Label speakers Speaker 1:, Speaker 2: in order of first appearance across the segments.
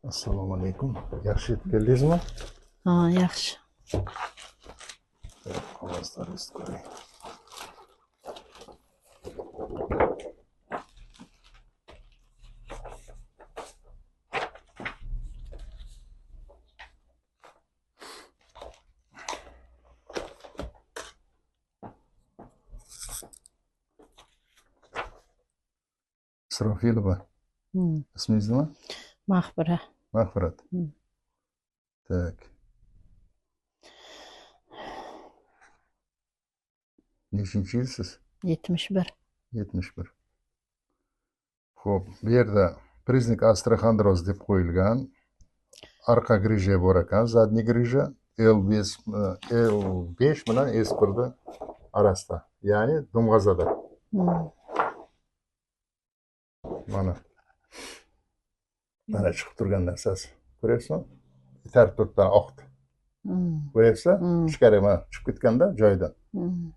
Speaker 1: Assalomu alaykum. Yaxshi yetib keldingizmi?
Speaker 2: Ha, yaxshi.
Speaker 1: Qog'ozlaringizni ko'ring. Isrofilova. Ismingiz nima?
Speaker 2: Mag'fira.
Speaker 1: Mag'firat. Tak. Nechinchi yilsiz?
Speaker 2: 71.
Speaker 1: 71. Xo'p, bu yerda priznak osteoxondroz deb qo'yilgan. Arqa grija bor ekan, zadniy grija L5 L5 bilan S1 orasida, ya'ni dumg'azada. Mana. Mana chiqib turgan narsasi. Ko'ryapsizmi? Itarib turibdi, oqdi. Ko'ryapsiz? Ichkari mana chiqib ketganda joyidan.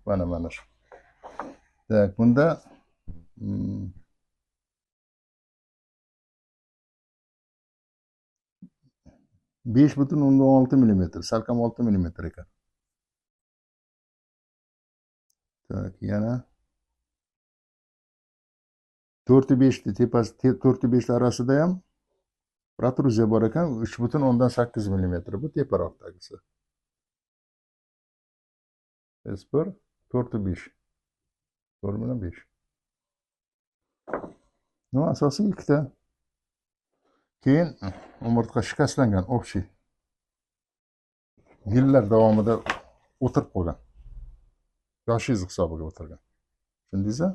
Speaker 1: Mana mana shu. Tak, bunda 5,6 millimetr, salkam 6 millimetr ekan. Tak, yana 4,5 tepasi 4,5 orasida ham protruziya bor ekan, 3,8 millimetr. Bu teparoqdagisi. S1 4,5. 4,5. Nima asosiy ikkita. Keyin umurtqa shikastlangan, общий. Yillar davomida o'tirib qolgan. Yoshingiz hisobiga o'tirgan. Tushundingizmi?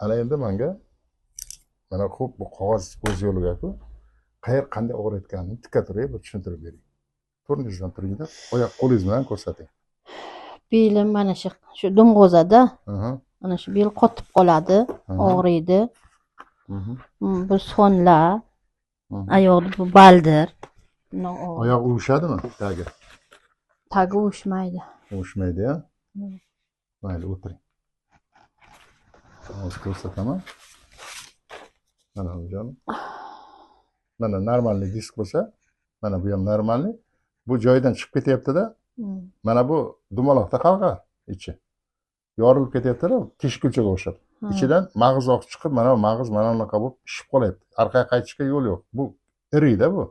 Speaker 1: Ana endi menga mana xo'p bu qog'oz o'z yo'liga-ku, qayer qanday og'riyotganini tikka turib bir tushuntirib bering. To'rtingizdan turingda, oyoq qo'lingiz bilan ko'rsating.
Speaker 2: Belim mana shu dumg'ozada. Mana shu bel qotib qoladi, og'riydi. Bu sonlar, oyoqda bu baldir.
Speaker 1: Oyoq uvushadimi tagi?
Speaker 2: Tagi uvushmaydi.
Speaker 1: Uvushmaydi-ya? Mayli, o'tiring. Hozir ko'rsataman. Mana hocam. Mana normalniy disk bo'lsa, mana bu ham normalniy. Bu joyidan chiqib ketyapti-da. Mana bu dumaloqda halqa ichi. Yorilib ketyapti-da, teshikkulchaga o'xshab. Ichidan mag'iz oqib chiqib, mana bu mag'iz mana bunaqa bo'lib shishib qolyapti. Orqaga qaytishga yo'l yo'q. Bu iriyda bu.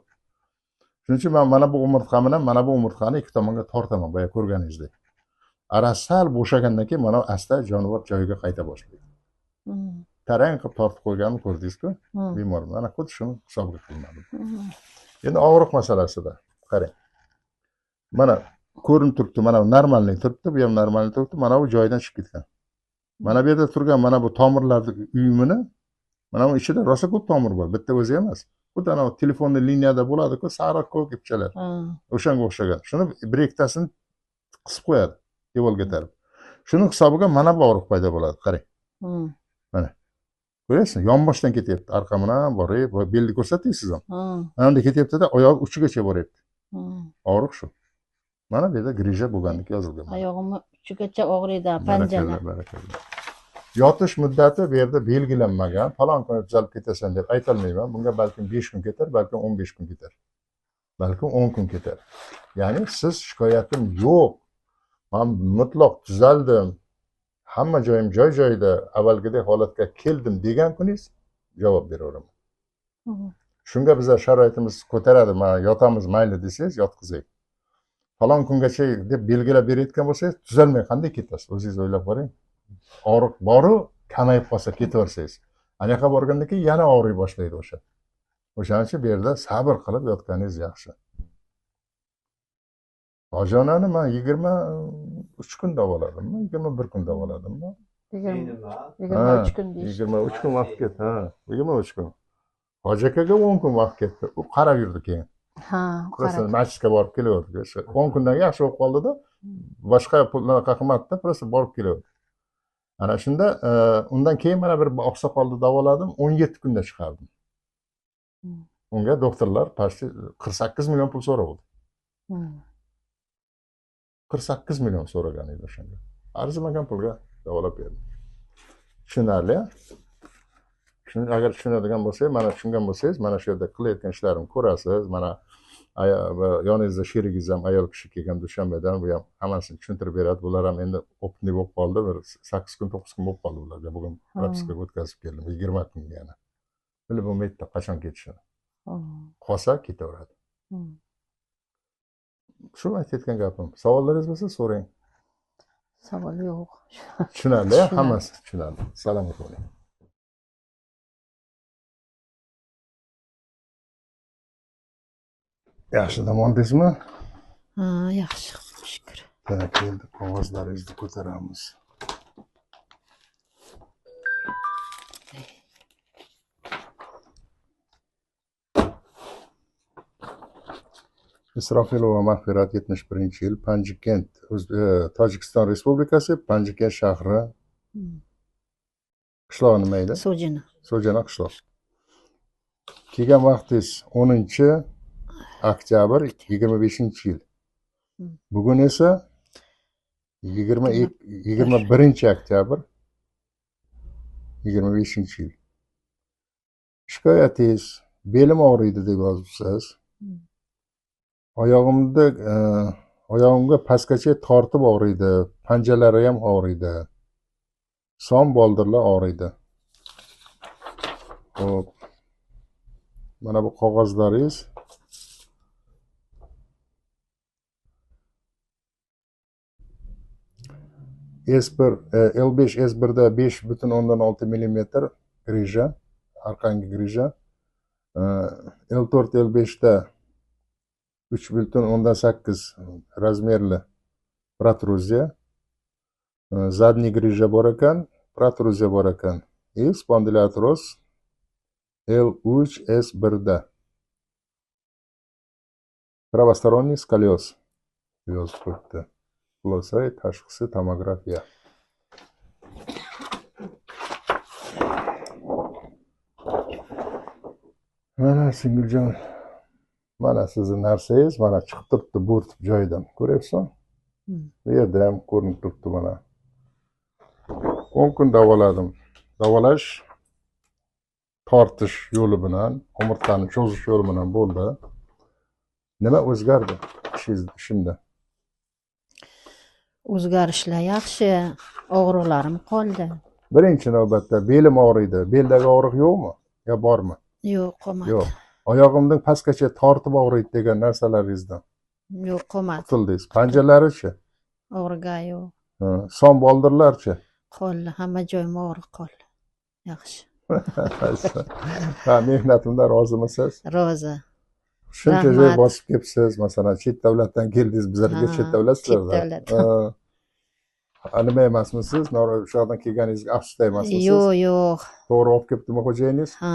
Speaker 1: Shuning uchun men mana bu umurtqa bilan mana bu umurtqani ikki tomonga tortaman, boya ko'rganingizdek. Arasi sal bo'shagandan keyin mana asta jonivor joyiga qayta boshlaydi. Tarang qilib tortib qo'yganini ko'rdingiz-ku, bemor. Mana xuddi shuni hisobga qilinadi. Endi og'riq masalasida qarang. Mana ko'rinib turibdi, mana bu normalniy turibdi, bu ham normalniy turibdi, mana bu joyidan chiqib ketgan. Mana bu yerda turgan mana bu tomirlarning uyumini, mana bu ichida rosa ko'p tomir bor, bitta o'zi emas. Xuddi ana telefonni liniyada bo'ladi-ku, sariq ko'k ipchalar. O'shanga o'xshagan. Shuni bir ikkitasini qisib qo'yadi devorga tarab. Shuning hisobiga mana bu og'riq paydo bo'ladi, qarang. Mana. Ko'ryapsizmi? Yonboshdan ketyapti, arqa bilan borib, belni ko'rsatdingiz ham. Mana bunda ketyapti-da, oyoq uchigacha boryapti. Og'riq shu. Mana bu yerda grija bo'lganligi yozilgan.
Speaker 2: Oyog'im uchigacha og'riydi, panjalar.
Speaker 1: Barakalla. Yotish muddati bu yerda belgilanmagan. Falon kuni tuzalib ketasan deb aytolmayman. Bunga balkim 5 kun ketar, balkim 15 kun ketar. Balkim 10 kun ketar. Ya'ni siz shikoyatim yo'q. Men mutlaq tuzaldim. Hamma joyim joy-joyida, avvalgidek holatga keldim degan kuningiz javob beraveraman. Shunga bizlar sharoitimiz ko'taradi, mana yotamiz mayli desangiz yotqizay. Falon kungacha deb belgilab berayotgan bo'lsangiz, tuzalmay qanday ketasiz? O'zingiz o'ylab ko'ring. Og'riq boru kamayib qolsa ketaversangiz. Ana yoqqa borgandan keyin yana og'riy boshlaydi o'sha. O'shaning uchun bu yerda sabr qilib yotganingiz yaxshi. Hojonani men 23 kun davoladimmi? 21 kun davoladimmi?
Speaker 2: 23 kun deyishdi.
Speaker 1: 23 kun vaqt ketdi, ha. 23 kun. Hoji akaga 10 kun vaqt ketdi. U qarab yurdi keyin.
Speaker 2: Ha,
Speaker 1: qarab. Masjidga borib kelaverdi. 10 kundan yaxshi bo'lib qoldi-da, boshqa pullarga qilmadida, просто borib kelaverdi. Ana shunda undan keyin mana bir oqsoqolni davoladim, 17 kunda chiqardim. Unga doktorlar почти 48 million pul so'radi. 48 million so'ragan edi o'shanda. Arzimagan pulga davolab berdim. Tushunarli? Shuni agar tushunadigan bo'lsangiz, mana tushungan bo'lsangiz, mana shu yerda qilayotgan ishlarimni ko'rasiz. Mana yoningizda sherigingiz ham ayol kishi kelgan Dushanbedan, bu ham hammasini tushuntirib beradi. Bular ham endi опытный bo'lib qoldi, bir 8 kun, 9 kun bo'lib qoldi ularga. Bugun propiskaga o'tkazib keldim, 20 kunga yana. Bilib bo'lmaydi qachon ketishini. Qolsa ketaveradi. Shu aytayotgan gapim. Savollaringiz bo'lsa so'rang.
Speaker 2: Savol yo'q.
Speaker 1: Tushunarli, hammasi tushunarli. Salomat bo'ling. Yaxshi dam oldingizmi?
Speaker 2: Ha, yaxshi, shukr.
Speaker 1: Tak, endi qog'ozlaringizni ko'taramiz. Isrofilova Mag'firat, 71-yil, Panjikent, Tojikiston Respublikasi, Panjikent shahri. Qishlog'i nima edi?
Speaker 2: So'jana.
Speaker 1: So'jana qishloq. Kelgan vaqtingiz 10 oktyabr 25-yil. Bugun esa 21 oktyabr 25-yil. Shikoyatingiz belim og'riydi deb yozibsiz. Oyog'imga pastgacha tortib og'riydi, panjalari ham og'riydi. Son boldirlar og'riydi. Xo'p. Mana bu qog'ozlaringiz. S1, L5 S1da 5,6 mm grija, orqangi grija. L4 L5 da 3,8 razmerli protruziya, zadniy grija bor ekan, protruziya bor ekan. И spondiloartroz L3 S1 da. Правосторонний skolioz yozib qo'yibdi. Xulosa tashxisi tomografiya. Mana singiljon, mana sizni narsangiz mana chiqib turibdi bo'rtib joyidan. Ko'ryapsizmi? Bu yerda ham ko'rinib turibdi mana. 10 kun davoladim. Davolash tortish yo'li bilan, umurtqani cho'zish yo'li bilan bo'ldi. Nima o'zgardi ishimda?
Speaker 2: O'zgarishlar yaxshi, og'riqlarim qoldi.
Speaker 1: Birinchi navbatda belim og'riydi. Beldagi og'riq yo'qmi yo bormi?
Speaker 2: Yo'q, qolmadi.
Speaker 1: Yo'q. Oyog'imdan pastgacha tortib og'riydi degan narsalaringizdan
Speaker 2: yo'q, qolmadi.
Speaker 1: Qutuldingiz. Panjalarichi?
Speaker 2: Og'riga yo'q.
Speaker 1: Son boldirlarchi?
Speaker 2: Qoldi, hamma joyim og'riq qoldi. Yaxshi.
Speaker 1: Ha, mehnatimdan rozimisiz?
Speaker 2: Rozi.
Speaker 1: Shuncha joy bosib kelibsiz, masalan, chet davlatdan keldingiz, bizlarga chet davlatsizlar.
Speaker 2: Chet davlat.
Speaker 1: Nima emasmisiz? O'sha yoqdan kelganingizga afsusda emasimisiz?
Speaker 2: Yo'q, yo'q.
Speaker 1: To'g'ri olib kelibdimi xo'jayiningiz?
Speaker 2: Ha,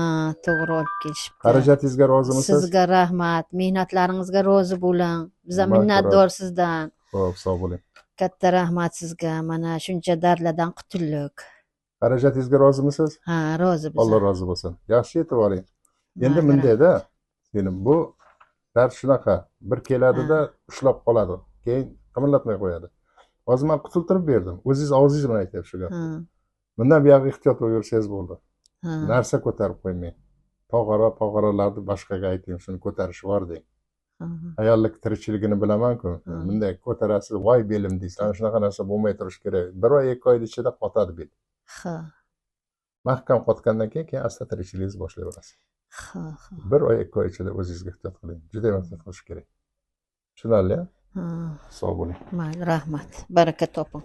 Speaker 2: to'g'ri olib kelishibdi.
Speaker 1: Xarajatingizga rozimisiz?
Speaker 2: Sizga rahmat, mehnatlaringizga rozi bo'ling. Biz ham minnatdor sizdan.
Speaker 1: Xo'p, sog' bo'ling.
Speaker 2: Katta rahmat sizga. Mana shuncha dardlardan qutuldik.
Speaker 1: Xarajatingizga rozimisiz?
Speaker 2: Ha, rozi biz.
Speaker 1: Alloh rozi bo'lsin. Yaxshi yetib oling. Endi bundayda, seni bu dard shunaqa, bir keladida ushlab qoladi, keyin qimirlatmay qo'yadi. Hozir men qutultirib berdim. O'zingiz og'zingiz bilan aytyapsiz shu gapni. Bundan buyog'i ehtiyot bo'lib yursangiz bo'ldi. Narsa ko'tarib qo'ymang. Tog'ara, pog'oralarni boshqaga ayting, shuni ko'tarish bor deng. Ayollik tirikchiligini bilaman-ku. Bunday ko'tarasiz, voy belim deysiz. Ana shunaqa narsa bo'lmay turishi kerak. Bir oy, 2 oy ichida qotadi bel.
Speaker 2: Ha.
Speaker 1: Mahkam qotgandan keyin asta tirikchiligingizni boshlayverasiz.
Speaker 2: Ha, ha.
Speaker 1: Bir oy, 2 oy ichida o'zingizga ehtiyot qiling. Juda ehtiyot qilish kerak. Tushunarli?
Speaker 2: Ha.
Speaker 1: Sog' bo'ling.
Speaker 2: Mayli, rahmat. Baraka toping.